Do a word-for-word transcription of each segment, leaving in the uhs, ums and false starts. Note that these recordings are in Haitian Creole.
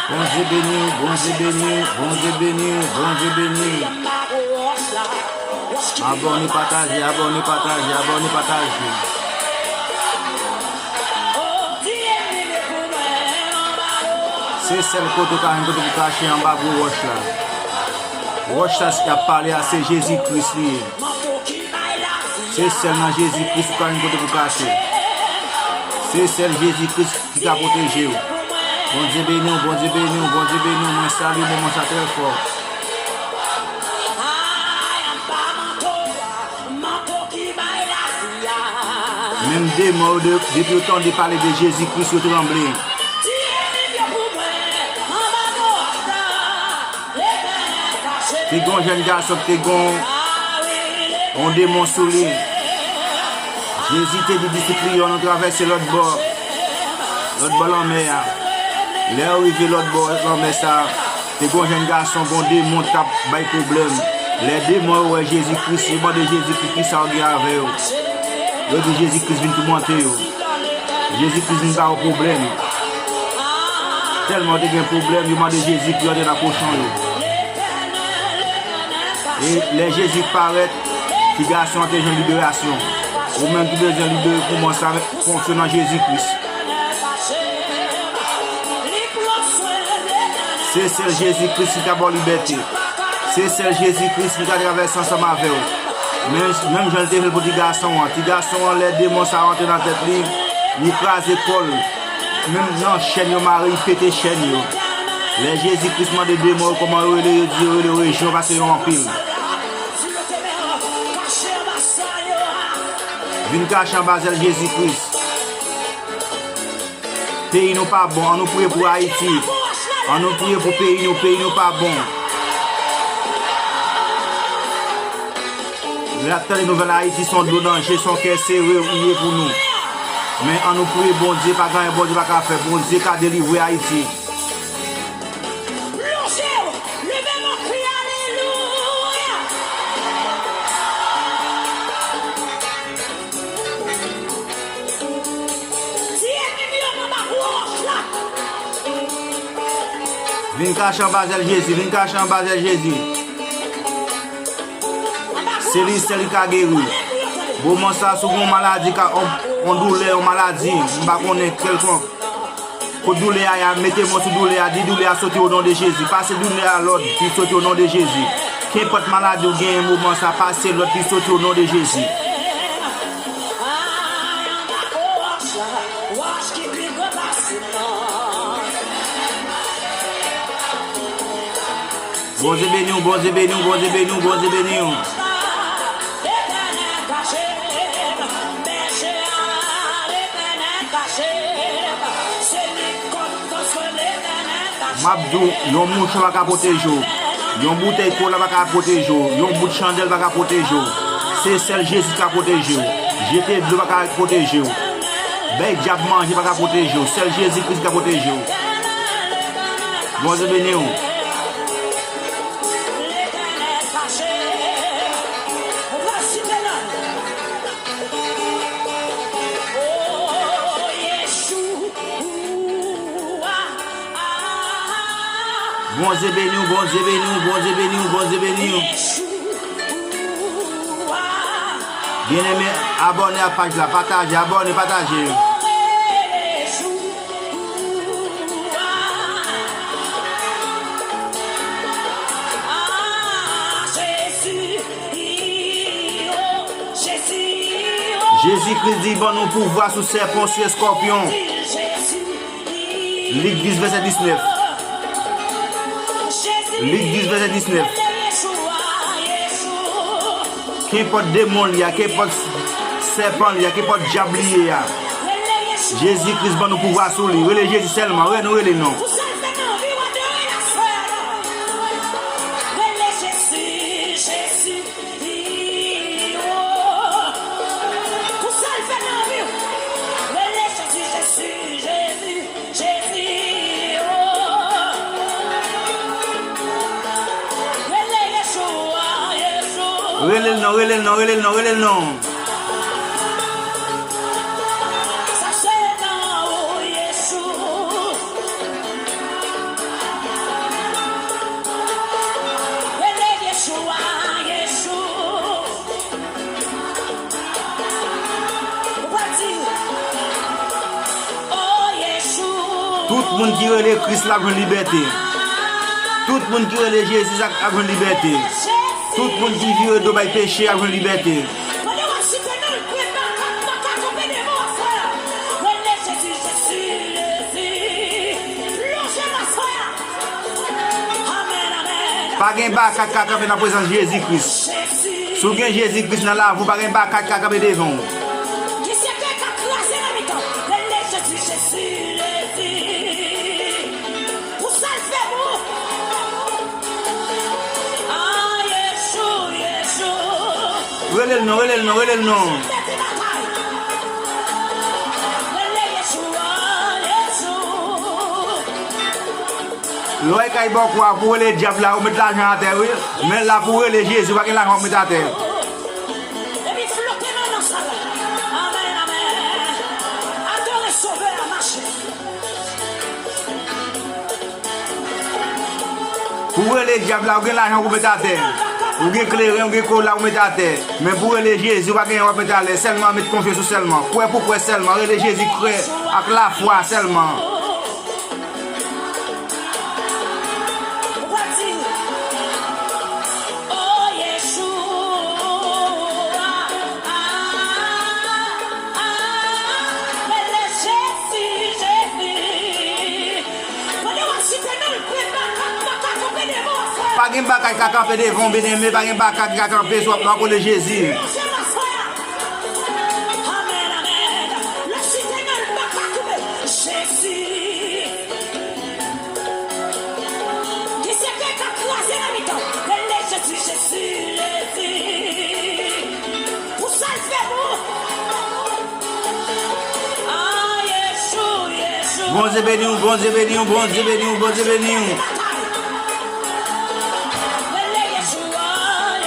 Bondye beni w, Bondye beni w, Bondye beni w, Bondye beni w. Abòne, pataje, abòne, pataje, abòne, pataje. Se sèl kote w ka jwenn kote pou kache anba gwo wòch la. Wòch sa y ap pale a, se Jezi Kris li ye. Se sèl nan Jezi Kris ou ka jwenn kote pou kache. Se sèl Jezi Kris ki ka pwoteje w. Bondye beni w, Bondye beni w, Bondye beni w. Mwen salye moman sa trè fò. Menm demon yo, de- depi yo tande pale de Jezi Kris, yo tranble. Te gen yon jèn gason ki te gen yon demon sou li. Jezi te di disip li yo, ann travèse lòt bò, lòt bò lanmè a. Lè yo rive lòt bò lanmè sa a, te gen yon jèn gason, gen yon demon t ap bay pwoblèm. Lè demon yo wè Jezi Kris, yo mande Jezi Kris, "Kisa w gen avè yo?" Yo di Jezi Kris vin toumante yo. Jezi Kris vin ba yo pwoblèm. Tèlman yo te gen pwoblèm, yo mande Jezi pou yo antre nan kochon yo. E lè Jezi parèt, ti gason an te jwenn liberasyon. Ou menm ki bezwen libere pou mò sa, konfye w nan Jezi Kris. Se sèl Jezi Kris ki ka ba w libète. Se sèl Jezi Kris ki ka travèse ansanm avè w. Men, menm jan l te fè l pou ti gason an. Ti gason an, lè demon sa a rantre nan tèt li, li kraze kò l. Menm nan chèn yo mare, li pete chèn yo. Lè Jezi Kris mande demon yo kòman yo rele, yo di yo rele yo Lejyon paske yo anpil. Vin kache anba zèl Jezi Kris. Peyi nou pa bon, ann nou priye pou Ayiti. Ann nou priye pou peyi nou, peyi nou pa bon. Lè n ap tande nouvèl Ayiti, se yon dlo nan je, se yon kè sere li ye pou nou. Men ann nou priye Bondye, pa gen anyen Bondye pa ka fè. Bondye ka delivre Ayiti. Plonje w, leve men w, kriye alelouya. Di ènmi yo anba wòch la. Vin kache anba zèl Jezi, vin kache anba zèl Jezi. Se li sèl ki ka geri. Moman sa, si w gen yon maladi, ka, yon, yon doulè, yon maladi, m pa konnen, kèlkonk. Kot doulè a ye a, mete men w sou doulè a, di doulè a soti o non de Jezi. Pase doulè a lòd, li soti o non de Jezi. Kenpòt maladi w genyen moman sa, pase lòd, li soti o non de Jezi. Bondye beni w, Bondye beni w, Bondye beni w, Bondye beni w. M ap di w, yon mouchwa pa ka pwoteje w. Yon boutèy kola pa ka pwoteje w. Yon bout chandèl pa ka pwoteje w. Se sèl Jezi ki ka pwoteje w. Jete dlo pa ka pwoteje w. Bay dyab manje pa ka pwoteje w. Sèl Jezi Kris ki ka pwoteje w. Bondye beni w. Bondye beni w, Bondye beni w, Bondye beni w, Bondye beni w. Byeneme, abòne a paj la, pataje, abòne, pataje. Jezi Kris di ban nou pouvwa sou sèpan, sou eskòpyon. Lik dis, vèsè disnèf. Lik dis, vèsè disnèf. Kenpòt demon li a, kenpòt sèpan li a, kenpòt dyab li ye a. Jezi Kris ban nou pouvwa sou li. Rele Jezi sèlman. Rele nou rele non. Pou sa l fè nan vi w, rele Jezi, Jezi, Jezi, oh. Rele Yeshua, Yeshua. Rele l non, rele l non, rele l non, rele l non. Sa se nan ou, Yeshua. Rele Yeshua, Yeshua. Ou pral di, oh, Yeshua. Tout moun ki rele Kris la ap jwenn libète. Tout moun ki rele Jezi sa ap jwenn libète. Tout moun ki vire do bay peche ap jwenn libète. Pandan w ap site non l, pran makak, makak kanpe devan w aswè a. Rele Jezi, Jezi, Jezi. Plonje nan aswè a. Amèn, amèn. Pa gen baka k ka kanpe nan prezans Jezi Kris. Jezi. Si w gen Jezi Kris nan lavi w, pa gen baka k ka kanpe devan w. Gen sèkèy k ap kraze nan mitan. Rele Jezi, Jezi, Jezi. Pou sa l fè pou ou. Ah, Yeshua, Yeshua. Rele l non, rele l non, rele l non. Pèdi batay. Rele Yeshua, Yeshua. Lè w kay bòkò a pou w rele dyab la, ou met lajan atè, wi. Men la pou w rele Jezi, w pa gen lajan w met atè. Epi flote nan non sa la. Amèn, amèn. Adore Sovè a, mache. Pou w rele dyab la, ou gen lajan pou w met atè. Ou gen kleren, ou gen kola pou w met atè. Men pou w rele Jezi, ou pa gen anyen w ap met atè. Sèlman met konfyans ou sèlman. Kwè pou kwè sèlman. Rele Jezi, kwè ak lafwa sèlman. Ou pral di, oh, Yeshua, ah, ah, rele Jezi, Jezi. Pandan w ap site non l, pran makak, makak kanpe devan w, frè. Pa gen baka k ka kanpe devan w, byeneme, pa gen baka k ka kanpe si w ap rele Jezi. Plonje nan aswè a. Amèn, amèn. Lè w site non l, makak kanpe. Jezi. Gen sèkèy k ap kraze nan mitan. Rele Jezi, Jezi, Jezi. Pou sa l fè pou ou. Ah, Yeshua, Yeshua. Bondye beni w, Bondye beni w, Bondye beni w, Bondye beni w. Rele Yeshua,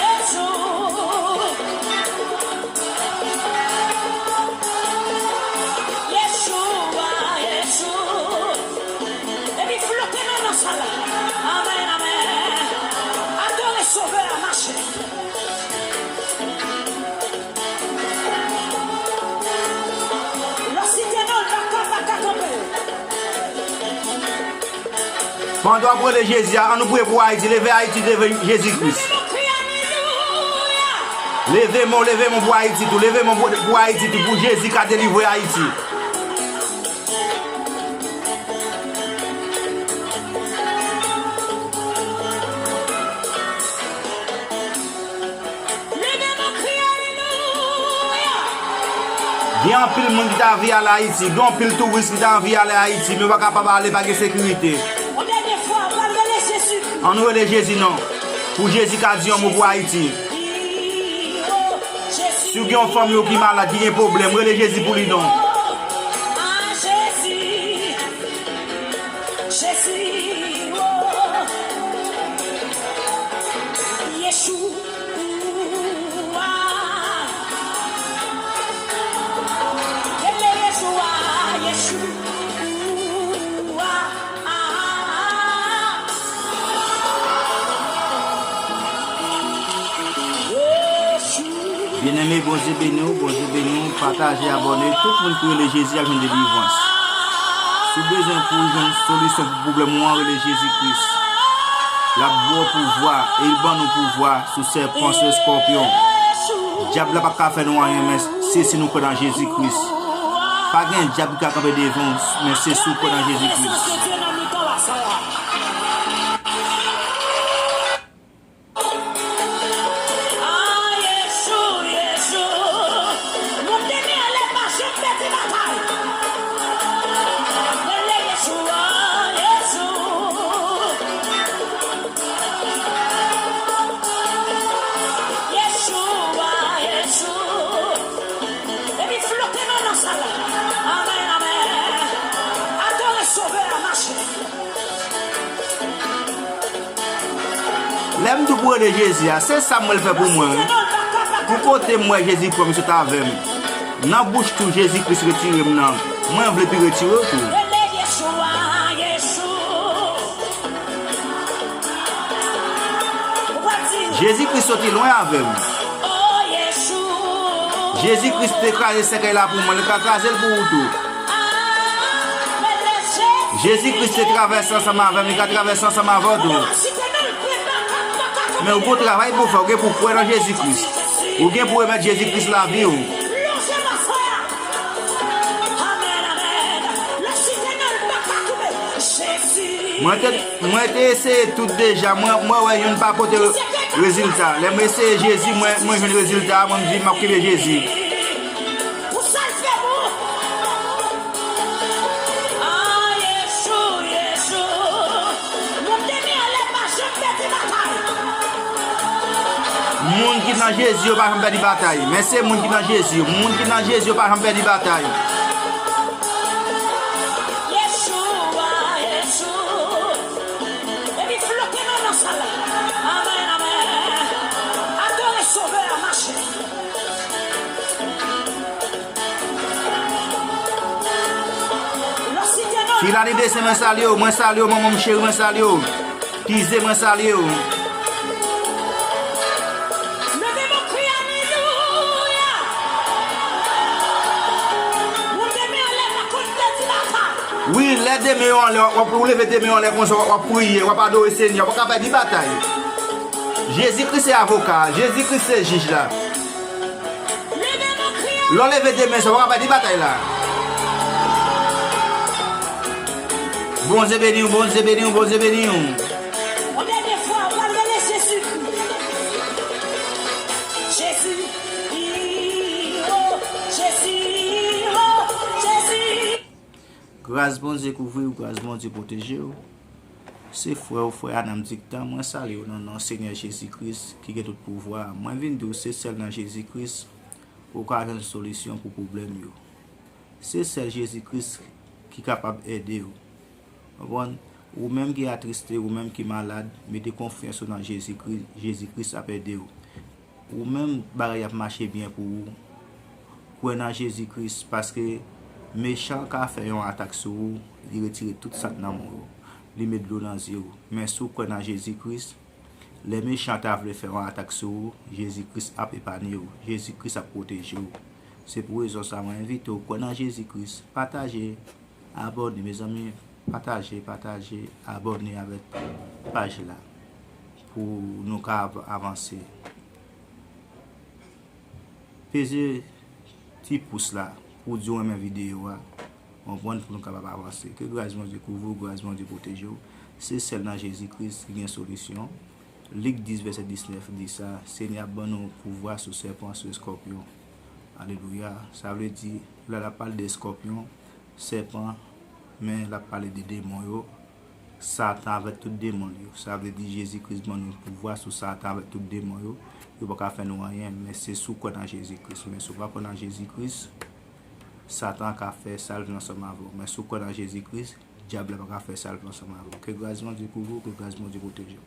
Yeshua. Yeshua, Yeshua. Epi flote nan non sa la. Amèn, amèn. Adore Sovè a, mache. Lè w site non l, baka, baka kanpe. Pandan w ap rele Jezi a, ann nou priye pou Ayiti. Leve Ayiti devan Jezi Kris. Leve men w, leve men w pou Ayiti tou. Leve men w pou, pou Ayiti tou, pou Jezi ka delivre Ayiti. Gen anpil moun ki ta anvi ale Ayiti, gen anpil touris ki ta anvi ale Ayiti, men yo pa kapab ale, pa gen sekirite. Ann rele Jezi non, pou Jezi ka di yon mo pou Ayiti. Si w gen yon fanmi w ki malad, ki gen pwoblèm, rele Jezi pou li non. Jezi, oh, Yeshua. Rele Yeshua, Yeshua. Byeneme, Bondye beni w, Bondye beni w. Pataje, abòne. Tout moun ki rele Jezi ap jwenn delivrans. Si w bezwen pou w jwenn solisyon pou pwoblèm ou an, rele Jezi Kris. L ap ba w pouvwa, e l ban nou pouvwa sou sèpan, sou eskòpyon. Dyab la pa ka fè nou anyen, men se si nou kwè nan Jezi Kris. Pa gen dyab ki ka kanpe devan w, men se si w kwè nan Jezi Kris. Ah, Yeshua, Yeshua. Moun ki gen anlè pa janm pèdi batay. Rele Yeshua, Yeshua. Yeshua, Yeshua. Epi flote nan non sa la. Amèn, amèn. Adore Sovè a, mache. Lè m di w pou rele Jezi a, se sa m wè l fè pou mwen, wi. Pou kote m wè Jezi pran m sot avè m, nan bouch tou Jezi Kris retire m nan, mwen vle pi retire w tou. Jezi Kris soti lwen avè m. Jezi Kris te kraze sèkèy la pou mwen, li ka kraze l pou ou tou. Jezi Kris te travèse ansanm avè m, li ka travèse ansanm avè w tou. Men ou gon travay pou fè, ou gen pou kwè nan Jezi Kris. Ou gen pou remèt Jezi Kris lavi w. Mwen te, mwen te eseye tout deja, mwen, mwen wè youn pa pote rezilta. Lè mwen eseye Jezi, mwen, mwen jwenn rezilta, mwen m di m ap kenbe Jezi. Pou sa l fè bon. Ah, Yeshua, Yeshua. Moun ki nan Jezi yo pa janm pèdi batay. Men se moun ki nan Jezi. Moun ki nan Jezi yo pa janm pèdi batay. Yeshua, Yeshua. Epi flote nan non sa la. Amèn, amèn. Adore Sovè a, mache. Filani Desen, mwen salye w, mwen salye w, manman m cheri, mwen salye w. Kize, mwen salye w. Wi, lè de men yo anlè, w ap, ou leve de men yo anlè konsa, w ap, w ap priye, w ap adore Senyè, w pa ka pèdi batay. Jezi Kris se avoka, Jezi Kris se jij la. Lè w leve de men sa, w pa ka pèdi batay la. Bondye beni w, Bondye beni w, Bondye beni w. Yon dènye fwa, w pral rele Jezi. Jezi, oh, Jezi, oh, Jezi. Gras Bondye kouvri w, gras Bondye pwoteje w. Se frè w, frè a nan m diktan, mwen salye w nan non Senyè Jezi Kris ki gen tout pouvwa. Mwen vin di w se sèl nan Jezi Kris ou ka jwenn solisyon pou pwoblèm yo. Se sèl Jezi Kris ki kapab ede w. Konprann? Ou menm ki atriste, ou menm ki malad, mete konfyans ou nan Jezi Kris, Jezi Kris ap ede w. Ou menm bagay ap mache byen pou ou, kwè nan Jezi Kris, paske mechan ka fè yon atak sou ou, li retire tout sa k nan men w yo, li met dlo nan zye w. Men si w kwè nan Jezi Kris, lè mechan ta vle fè yon atak sou ou, Jezi Kris ap epanye w, Jezi Kris ap pwoteje w. Se pou rezon sa mwen envite w kwè nan Jezi Kris, pataje, abòne, mezanmi, pataje, pataje, abòne avèk paj la pou nou ka av-, avanse. Peze ti pous la pou w di w renmen videyo a, konprann, pou nou kapab avanse. Ke gras Bondye kouvri w, gras Bondye pwoteje w. Se sèl nan Jezi Kris ki gen solisyon. Lik dis vèsè disnèf di sa, Senyè ap ban nou pouvwa sou sèpan, sou eskòpyon. Alelouya. Sa vle di, la l ap pale de eskòpyon, sèpan, men l ap pale de demon yo. Satan avèk tout demon l yo. Sa vle di Jezi Kris ban nou pouvwa sou Satan avèk tout demon yo. Yo pa ka fè nou anyen, men se si w kwè nan Jezi Kris. Men si w pa kwè nan Jezi Kris, Satan ka fè sa l vle ansanm avè w. Men si w kwè nan Jezi Kris, dyab la pa ka fè sa l vle ansanm avè w. Ke gras Bondye kouvri w, ke gras Bondye pwoteje w.